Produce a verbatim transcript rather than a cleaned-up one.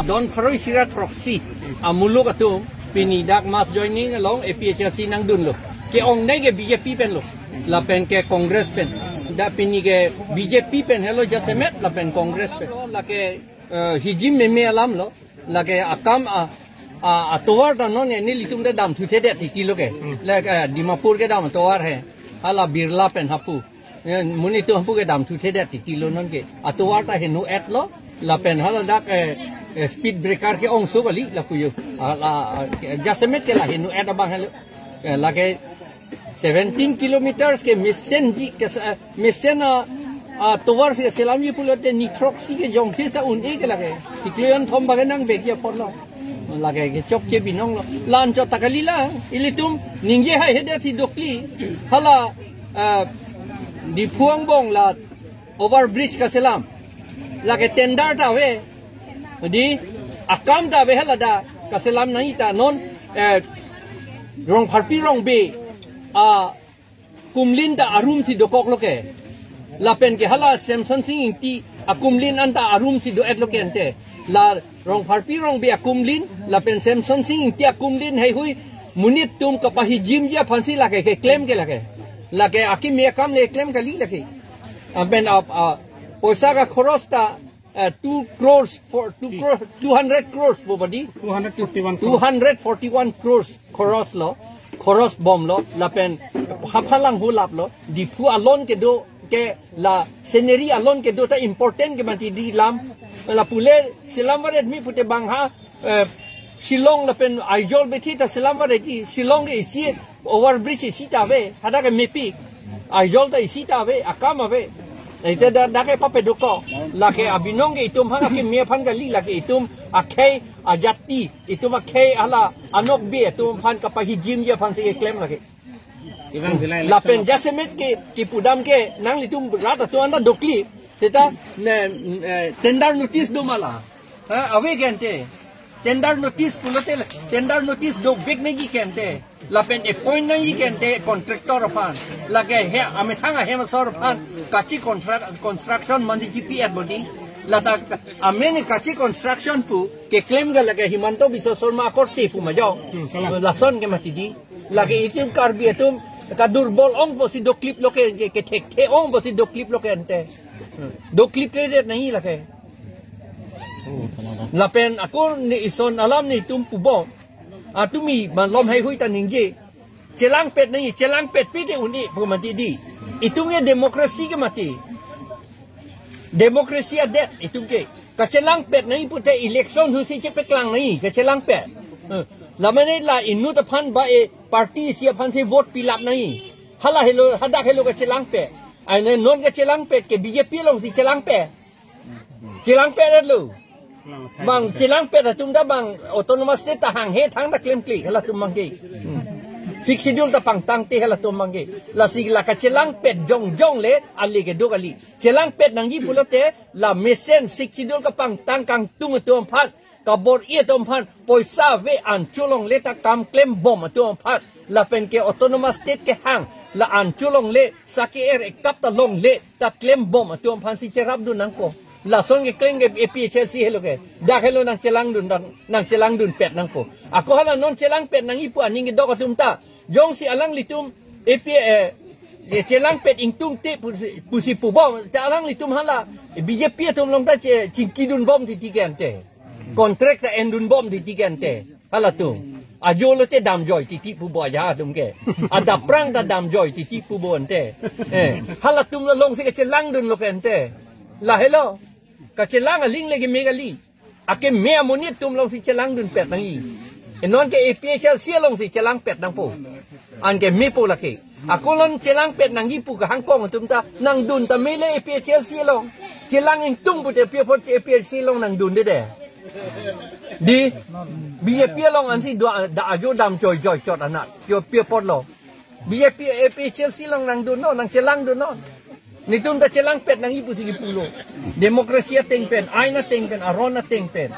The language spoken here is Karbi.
Don pharo isi ra throksi amuluk atum pini dak mass joining along A P H L C nangdunlo. Ke-ongnei ke B J P penlo. Lapen ke Congress pen. Dak pini ke B J P pen helo jasemet lapen Congress pen. Lake, eh, hijim meme alam lo. Lake akam a, a, atovar ta non nelitum ta damthuthedet titi lo ke. Lake, eh, Dimapur kedam atovar he. Hala Birla pen hapu. Eh, monit atum hapu kedamthuthedet titi lo non ke. Atovar ta heno-et lo. Lapen hala dak, eh, eh, speed breaker ke-ongso kali lapu jo. Ah, la, ah, ke, jasemet ke la heno-et abang helo. Eh, lake seventeen kilometers ke mesenji ke sa-, mesen a, atovar si selamji pulote ni throksi ke jong phis ta un-e ke lake. Chiklo jonthom bang ke nangvekji apotlo. Lake kechokche binong lo. La-anchot ta kali la. Ilitum ningje haihedet si dokli. Hala, ah, Diphu angbong la overbridge kaselam. Lake tender ta ave. Di akam ta ave hala da kaselam nangji ta non, eh, Rongpharpi Rongbe akumlin ta arum si dokoklo ke. Lapen ke hala Semsonsing Ingti akumlin anta arum si do-etlo ke ante. La Rongpharpi Rongbe akumlin, lapen Semsonsing Ingti akumlin heihui monit atum kapahijimji aphansi lake keklem ke lake. Lake akimi akam le klem kali lake. Lapen ap, a, poisa kakhoros ta, eh, two crores for, two crore, two hundred crores po badi? Two hundred forty-one crores. Two hundred forty-one crores khoros lo, khoros bomlo, lapen haphalang hulaplo, Diphu alon kedo ke la scenery alon kedo ta important ke mati di lam, la pule selam varet mi pute bang ha, eh, Shillong lapen Aizawl bethi ta selam varet di, Shillong ke isi overbridge isi ta ave, hadak ke mepik, Aizawl ta isi ta ave, akam ave. Ite da, dak ke pape dokok, lake abinong ke itum hang akimi aphan kali, lake itum akhei ajati, itum akhei hala anokbe atum aphan kapahijimji aphansi keklem lake. Lapen jasemet ke, kipudam ke, nanglitum rat atum anta dokli, seta, ne, eh, tender notice do ma la. Ha, ave ke ante. Tender notice pulote, tender notice dovek nangji ke ante. Lapen appoint nangji ke ante contractor aphan. Lake he, amethang ahem asor aphan. Kachi contra-, construction mansi chipi-et bodi. Lata amen Kachi Construction pu keklem ke lake Himanta Biswa Sarma akorte pu ma jo. Hmm, kalang. Lason ke mati di. Lake itum Karbi atum kadurbol ongpo si dokliplo ke, ke, kethekthe ongpo si dokliplo ke ante. Hmm. Doklipledet nangji lake. Lapen ako ne ison alam netum pubom. Atumi malom heihui ta ningje. Chelangpet nangji, chelangpet pite un-e pu mati di. Itum ke demokrasi ke mati. Demokrasi adet itum ke. Kachelangpet nangji pute election husi chepeklang nangji, kachelangpet. Eh, lamane la inut aphan ba e party isi aphansi vote pilap nangji. Hala helo, hadak helo kachelangpet. Aine non kachelangpet ke B J P alongsi chelangpet. Chelangpet lo. Bang chelangpet atum ta bang autonomous state ta hanghe thangta klemkle halatum bang ke. Hmm. Sixth Schedule ta pangtangte halatum bang ke. Lasi la kachelangpet jongjong le ale kedo kali. Chelangpet nangji pulote la mesen Sixth Schedule kapangtang kangtung atum aphan, kabor-i atum aphan, poisa ave anchot longle ta kam klembom atum aphan, lapen ke autonomous state kehang, la anchot longle, saki er ekap ta longle, ta klembom atum aphansi cherapdun nangpo. Lason keklem ke A P H L C helo ke. Dak helo nangchelangdun, nang, nangchelangdunpet nangpo. Ako hala non chelangpet nangji pu aning kedok atum ta. Jongsi alanglitum A P, eh, eh, chelangpet ingtungte pusi, pusi pubom, ta alanglitum hala B J P atum along ta che, chingkidunbom titi ke ante. Contract ta endunbom titi ke ante. Halatum. Ajo lote damjoi titi pubo aja atum ke. Adapprang ta damjoi titi pubo ante. Eh, halatum alongsi kachelangdunlo ke ante. La helo. Kachelang aling lagi megali. Akimi amonit atum alongsi chelangdunpet nangji. Non ke A P H L C alongsi chelangpet nangpo. Anke mepo lake. Ako non chelangpet nangji pu kehangkong atum ta nangdun ta mele A P H L C along. Chelang ingtung pute pi apot A P H L C along nangdunde de. Di B J P along ansi do da ajo damjoijoi chot anak. Jo pi apotlo. B J P A P H L C along nangdunnon, nangchelangdunnon. Netum ta chelangpet nangji pusi kipulo. Demokrasi ateng pen, ain ateng pen, aron ateng pen.